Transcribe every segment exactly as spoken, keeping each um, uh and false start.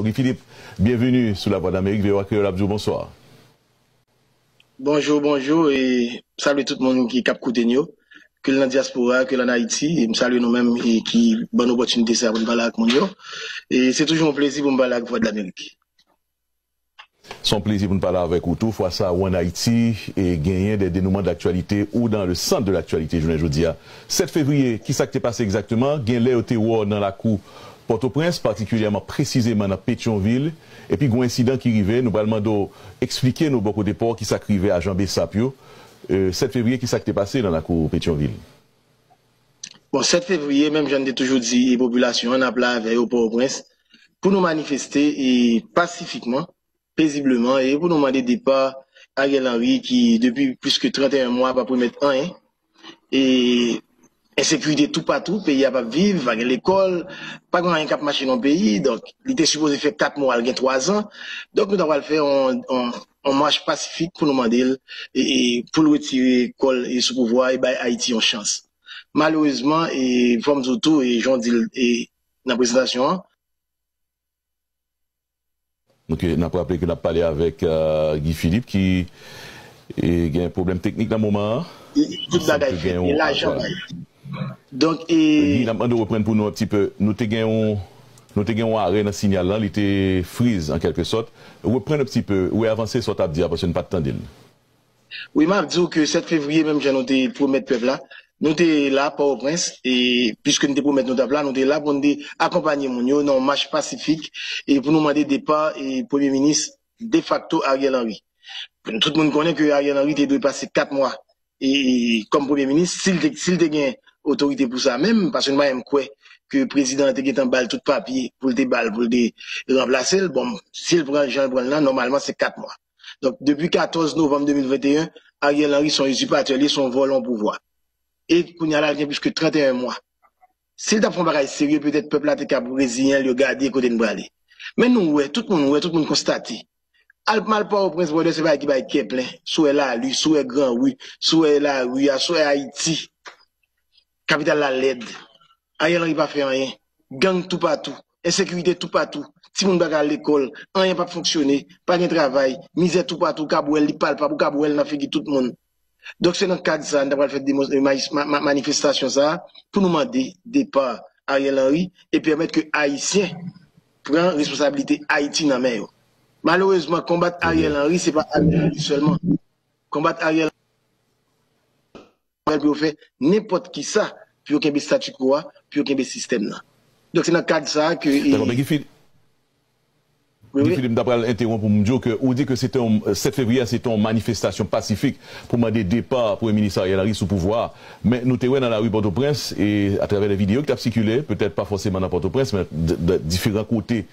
Guy Philippe, byenveni sou Lavwadlamerik, V O A Kreyòl ap di w bonswa. Bonjou, bonjou, e m salye tout moun ki, k ap koute n yo, ke l nan dyaspora, ke l ann Ayiti, e m salye nou menm e ki ban n opòtinite sa pou n pale ak moun yo. E se toujou yon plezi pou m pale ak Vwadlamerik. Se yon plezi pou n pale avèk ou tou. Fwa sa a, ou ann Ayiti e genyen des dénouements d'actualité ou dans le centre de l'actualité jounen jodi a. Sèt fevriye, ki sa k te pase egzakteman? Gen lè yo te wè w nan lakou Pòtoprens, patikilyèman, presizeman nan Petyonvil, epi gen yon ensidan ki rive. Nou pral mande w eksplike nou bò kote pa w ki sa k rive ajan BSAP yo. E, sèt fevriye, ki sa k te pase nan lakou Petyonvil? Bon, sèt fevriye, menm jan n te toujou di e popilasyon an, n ap la avè yo Pòtoprens pou nou manifeste e pasifikman, pezibleman, e pou nou mande depa Ariel Henry ki, depi plis ke trannteyen mwa, p ap remèt anyen. E ensekirite toupatou, peyi a p ap viv, pa gen lekòl, pa gen anyen k ap mache nan peyi. Donk, li te sipoze fè kat mwa, l gen twazan. Donk, nou ta pral fè yon, yon, yon mach pasifik pou nou mande l e, e pou l retire kò l e sou pouvwa e bay Ayiti yon chans. Malerezman, e fò m di w tou, e jan w di l e nan prezantasyon an, Ok, n ap raple ke n ap pale avèk, euh, Guy Philippe ki, e, gen pwoblèm teknik nan moman an. Tout bagay fèt, gen lajan bay. Donk, e Guy, n ap mande w reprann pou nou yon ti pe. Nou te gen yon, nou te gen yon arè nan siyal lan, li te friz an kèlke sòt. Reprann yon ti pe, reavanse sa w t ap di a, paske n pa t tande l. Wi, m ap di w ke sèt fevriye, menm jan nou te pwomèt pèp la, nou te la Pòtoprens, e piske nou te pwomèt nou t ap la, nou te la pou nou te akonpanye moun yo nan yon mach pasifik e pou nou mande depa e premye minis defakto Ariel Henry. Tout moun konnen ke Ariel Henry te dwe pase kat mwa e, e kòm premye minis, si l te, si l te gen otorite pou sa menm, paske nou pa menm kwè ke prezidan an te gentan ba l tout papye pou l te ba l, pou l te ranplase l. Bon, si l pran l jan l pran l lan, nòmalman se kat mwa. Donk, depi katòz novanm de mil venteyen, Ariel Henry se yon izipatè, li se yon vòlò pouvwa. E kounye a la, l gen plis ke trannteyen mwa. Si l t ap fè yon bagay serye, petèt pèp la te kab reziyen l, yo gade kote n prale. Men nou wè, tout moun wè, tout moun konstate. Al, m al Pòtoprens, brother, se bagay ki bay kè plen. Si w wè lari, si w wè gran ri, si w wè lari a, si w wè Ayiti. Kapital la lèd. Ariel Henry pa fè anyen. Gang toupatou. Ensekirite toupatou. Timoun pa ka al lekòl. Anyen p ap fonksyone. Pa gen travay. Mizè toupatou. Ou kab wè l, li palpab. Ou kab wè l nan figi tout moun. Donk, se nan kad sa a, n ta pral fè demo-, ma-, ma-, ma-, manifestasyon sa a pou nou mande depa Ariel Henry e pèmèt ke Ayisyen pran responsablite Ayiti nan men yo. Malerezman, konbat Ariel Henry, se pa Ariel Henry sèlman. Konbat Ariel Henry pou yo fè nenpòt ki sa pou yo kenbe statu quo a, pou yo kenbe sistèm nan. Donk, se nan kad sa a ke, e, Dakò, men Guy Phil-, Wi, Guy wi. Philippe, m ta pral entewonp ou, m di w ke ou di ke se te yon, sèt fevriye a, se te yon manifestasyon pasifik pou mande depa Premye Minis Ariel Henry sou pouvwa a. Men nou te wè nan lari Pòtoprens, e atravè de videyo ki t ap sikile, petèt pa fòseman nan Pòtoprens, men d-, d-, diferan kote,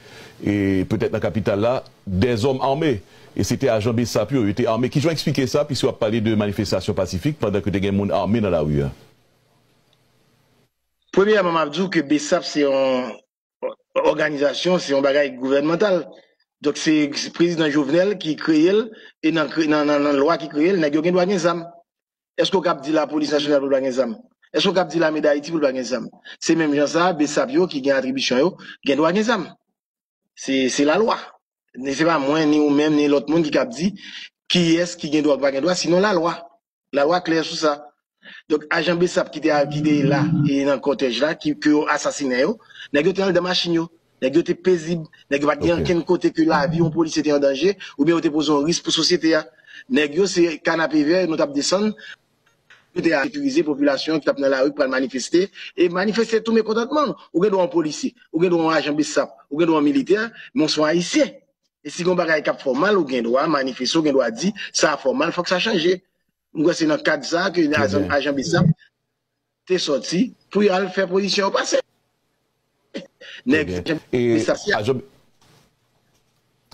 e petèt nan kapital la, dèzòm ame. E se te ajan BSAP yo, yo te ame. Kijan w eksplike sa, piske w ap pale de manifestasyon pasifik pandan ke te gen moun ame nan lari a? Premyèman, m ap di w ke BSAP se yon òganizasyon, se yon bagay gouvènmantal. Donk, se, se prezidan Jovenel ki kreye l, e nan, kre-, nan, nan, nan lwa ki kreye l, nèg yo gen dwa gen zam. Èske w kab di Lapolis Nasyonal pou l pa gen zam? Èske w kab di Lame Dayiti pou l pa gen zam? Se menm jan sa, BSAP yo ki gen atribisyon yo, gen dwa gen zam. Se, se lalwa. Ni se pa mwen, ni ou menm, ni lòt moun ki kab di kiyès ki gen dwa ou pa gen dwa, sinon lalwa. Lalwa klè sou sa. Donk, ajan BSAP ki te, ki te la, e nan kòtèj la, ki, ke yo asasinen yo, nèg yo te anndan machin yo. Nèg yo te pezib, nèg yo pa t gen Ok. ankenn kote ke lavi yon polisye te an danje, oubyen yo te poze yon risk pou sosyete a. Nèg yo se kanapevè, nou t ap desann, yo te sekirize popilasyon ki t ap nan lari, ki pral manifeste, e manifeste tou mekontantman. Ou gen dwa yon polisye, ou gen dwa yon ajan BSAP, ou gen dwa yon militè, men w se yon Ayisyen. E si gen yon bagay k ap fè w mal, ou gen dwa manifeste, ou gen dwa di, sa a fè w mal, fòk sa chanje. M kwè se nan kad sa a ke ajan, ajan BSAP te sòti pou y al fè pozisyon yo pase. Nèg Trè byen. E ajan,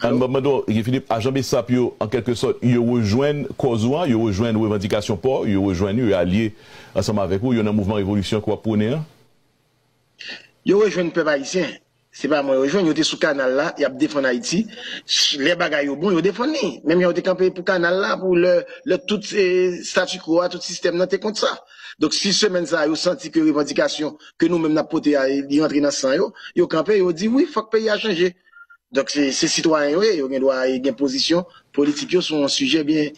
ann ban m mande w, Guy Philippe, ajan BSAP yo, an kèlke sòt, yo rejwenn kòz ou an, yo rejwenn revandikasyon pa w, yo rejwenn ou, yo alye ansanm avèk ou, yo nan mouvman revolisyon ke w ap pwone an? Yo rejwenn pèp ayisyen. Se pa mwen yo jwenn, yo te sou kanal la, y ap defann Ayiti. Ch-, lè bagay yo bon, yo defann li. Menm jan yo te kanpe pou kanal la, pou lè, lè tout, eh, statu quo a, tout sistèm nan te kont sa. Donk, si semèn sa a, yo santi ke revandikasyon ke nou menm n ap pote a, li rantre nan san yo, yo kanpe, yo di, "Wi, fòk peyi a chanje." Donk, se, se sitwayen yo ye, yo gen dwa gen pozisyon politik yo sou yon sijè byen,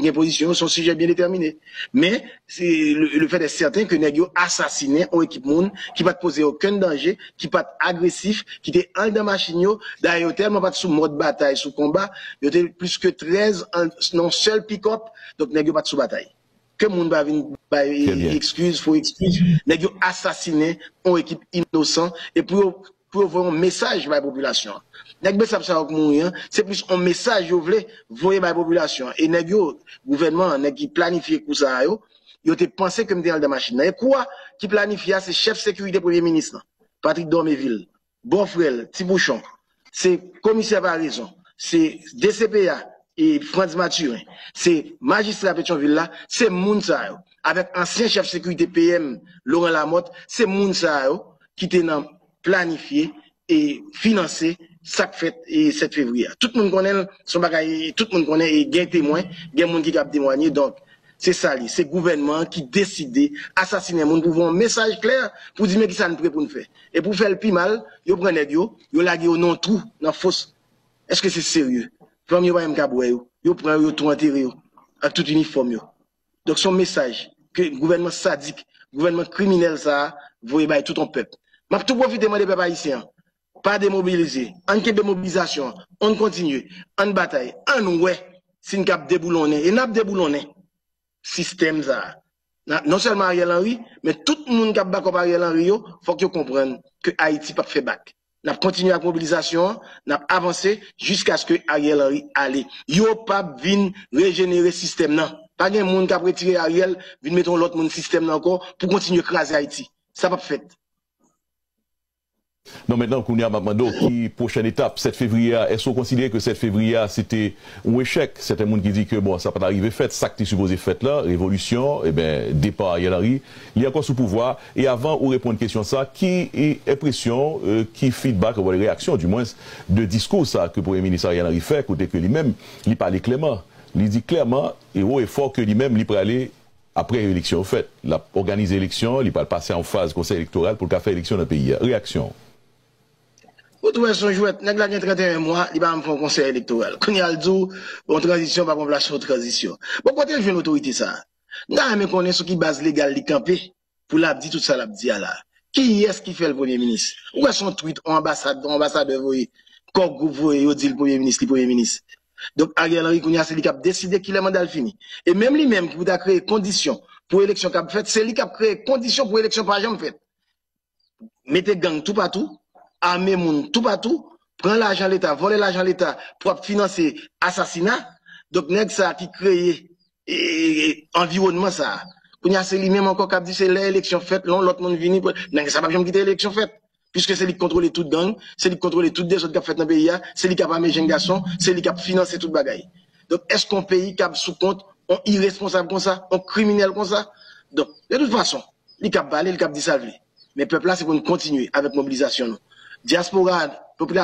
gen pozisyon yo sou yon sijè byen detèmine. Men, se le, le fèt è sèten ke nèg yo asasinen yon ekip moun ki pa t poze okenn danje, ki pa t agresif, ki te anndan machin yo. Dayè, yo tèlman pa t sou mòd batay, sou konba, yo te plis ke trèz an, nan yon sèl pikòp, donk nèg yo pa t sou batay. Ke moun pa vin bay ekskiz, fo ekskiz. Nèg yo asasinen yon ekip inosan. E pou yo, pou yo voye yon mesaj bay popilasyon an. Nèg Besap sa yo k mouri an, se plis yon mesaj yo vle voye bay popilasyon an. E nèg yo, gouvènman an, nèg ki planifye kou sa a yo, yo te panse ke m te anndan machin nan. E kou a ki planifye a, se chèf sekirite premye minis lan, Patrick Dormeville, bòfrè l, Ti Pouchon, se komisè Paraison, se D C P A, e Frantz Mathurin, se majistra Petyonvil la, se moun sa yo, avèk ansyen chèf sekirite P M Laurent Lamothe, se moun sa yo ki te nan planifye e finanse sa k fèt e sèt fevriye a. Tout moun konnen l, se yon bagay, tout moun konnen e gen temwen, gen moun ki kab temwanye, donk, se sa li, se gouvènman an ki deside asasinen moun pou voye yon mesaj klè pou di men kisa n pre pou n fè. E pou fè l pi mal, yo pran nèg yo, yo lage yo nan yon twou, nan fos. Èske se serye? Fanmi yo pa menm kab wè yo. Yo pran yo, yo tou antere yo, ak tout inifòm yo. Donk, se yon mesaj ke gouvènman sadik, gouvènman kriminèl sa a voye bay tout yon pèp. M ap tou pwofite mande pèp ayisyen an, pa demobilize. Ann kenbe mobilizasyon an. Ann kontinye. Ann batay. Ann wè si n kab deboulonnen. E n ap deboulonnen sistèm sa a. Na-, non sèlman Ariel Henry, men tout moun k ap bakòp Ariel Henry yo, fòk yo konprann ke Ayiti p ap fè bak. N ap kontinye ak mobilizasyon an, n ap avanse jiskaske Ariel Henry ale. Yo p ap vin rejenere sistèm nan. Pa gen moun k ap retire Ariel, vin mete yon lòt moun sistèm nan ankò pou kontinye kraze Ayiti. Sa p ap fèt. Non, mentnan, kounye a, m ap mande w ki pwochèn etap, sèt fevriye a, èske w konsidere ke sèt fevriye a, se te yon echèk? Sèten moun ki di ke, bon, sa pa t arive fèt, sa k te sipoze fèt la, revolisyon, eben, depa Ariel Henry, li ankò sou pouvwa a, e avan ou reponn kesyon sa, ki enpresyon, ki feedback, oubyen reyaksyon, dimwens, de diskou sa ke Premye Minis Ariel Henry fè, kote ke li menm, li pale klèman, li di klèman e wo e fò ke li menm, li prale Apre eleksyon yo fèt, l ap òganize eleksyon, li pral pase a yon faz konsèy elektoral pou l ka fè eleksyon nan peyi a. Reyaksyon w? Ou twouve se yon jwèt. Nèg la gen trannteyen mwa, li pa janm fè yon konsèy elektoral. Kounye a l di w, yon tranzisyon pa pran plas yon tranzisyon. Bon, kote l jwenn otorite sa a? M ta renmen konnen sou ki baz legal li kanpe pou l ap di tout sa l ap di a la. Kiyès ki fè l premye minis? Ou kwè se yon tweet, yon anbasad, yon anbasadè voye, kò gwoup voye, yo di l premye minis, li premye minis. Donk, Ariel Henry, kounye a, se li k ap deside kilè manda l fini. E menm li menm ki pou ta kreye kondisyon pou eleksyon k ap fèt, se li k ap kreye kondisyon pou eleksyon pa janm fèt. Mete gang toupatou, ame moun toupatou, pran lajan Leta, vòlè lajan Leta pou ap finanse asasina. Donk, nèg sa a ki kreye e, e, anviwònman sa a. Kounye a, se li menm ankò k ap di se lè eleksyon fèt, lè yon lòt moun vini, nèg sa p ap janm kite eleksyon fèt. Piske se li k kontwole tout gang, se li k kontwole tout dezòd k ap fèt nan peyi a, se li k ap ame jenn gason, se li k ap finanse tout bagay. Donk, èske yon peyi kab sou kont yon iresponsab konsa, yon kriminèl konsa? Donk, de tout fason, li kab pale, li kab di sa l vle. Men pèp la, se pou n kontinye avèk mobilizasyon nou. Dyaspora, popilasyon,